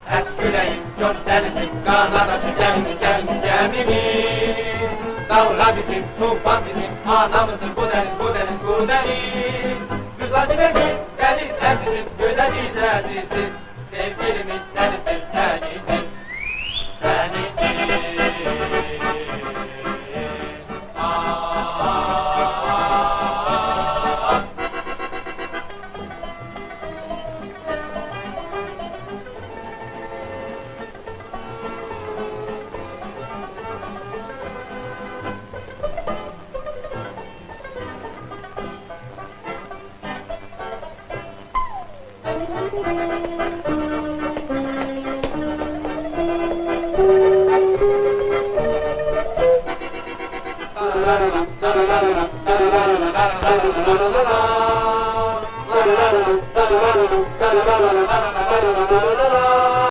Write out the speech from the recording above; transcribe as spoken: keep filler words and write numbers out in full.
اس کوله‌ییم، جوش دنیزیم، قانات آچ گمیمی، گمیمی، گمیمی. دالغا بیزیم، طوفان بیزیم، آنامیزدیر بو دنیز، بو دنیز، بو دنیز. قیزلار بیزه گؤزل دنیز عزیزدیر، گؤزل دنیز عزیزدیر. سئوگیلیمیز دنیزدیر، دنیزدیر، دنیزدیر. آه.